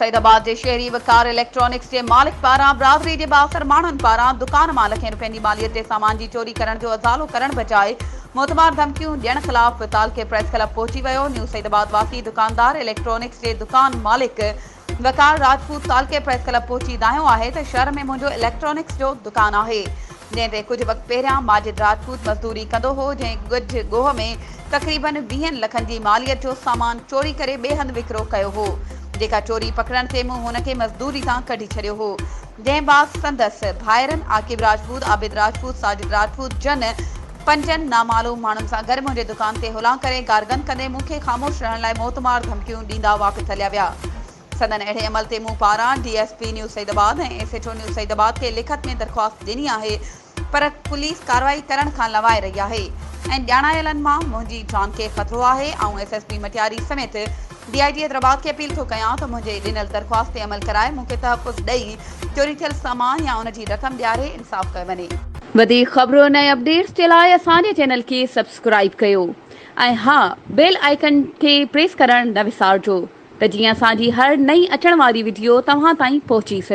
سعيد آباد جي شهري وقار اليڪٽرانڪس جي مالڪ پاران برادري جي بااثر ماڻهن پاران دڪان مان لکين رپين جي ماليت جي سامان جي چوري ڪرڻ جو ازالو ڪرڻ بجاء موتمار ڌمڪيون ڏيڻ خلاف تعلقي پريس ڪلب پهچي ويو نيو سعيد آباد واسي دڪاندار اليڪٽرانڪس جي دڪان مالڪ وقار راجپوت تعلقي پريس ڪلب پهچي دانهيو آهي ته شهر ۾ منهنجو اليڪٽرانڪس جو دڪان آهي جنهن تي ڪجهه وقت پهريان ماجد راجپوت مزدوري ڪندو هو جنهن ڳجهه ڳوهه ۾ تقريبن ويهن لکن جي ماليت جو سامان چوري ڪري ٻئي هنڌ وڪرو ڪيو هو جيڪا چوري پڪڙڻ تي مون هن کي مزدوري تان ڪڍي ڇڏيو هو جنهن بعد سندس ڀائرن عاقب راجپوت، عابد راجپوت، ساجد راجپوت جن پنجن نامعلوم ماڻهن سان گڏ منهنجي دڪان تي هلان ڪري گارگند ڪندي مون کي خاموش رهڻ لاء موتمار ڌمڪيون ڏيندا واپس هليا ويا. سندن اهڙي عمل تي مون پاران D S P new Saeedabad ۽ S H O new Saeedabad کي لکت ۾ درخواست ڏني آهي پر پوليس ڪارروائي ڪرڻ کان لنوائي رهي آهي ۽ ڄاڻايلن مان منهنجي جان کي خطرو آهي آئون ايس ايس پي مٽياري سميت ڊي I جي حيدرآباد کي اپيل ٿو ڪيان ته منهنجي ڏنل درخواست تي عمل ڪرائي مون کي تحفظ ڏئي چوري ٿيل سامان يا ان جي رقم ڏياري انصاف ڪيو وڃي. وڌيڪ خبرن ۽ اپڊيٽس جي لاء اسان جي چينل کي سبسڪرائيب ڪيو ۽ ها بيل آئيڪن کي پريس ڪرڻ نه وسارجو ته جيئن اسان جي هر نئين اچڻ واري وڊيو توهان تائين پهچي سگهي.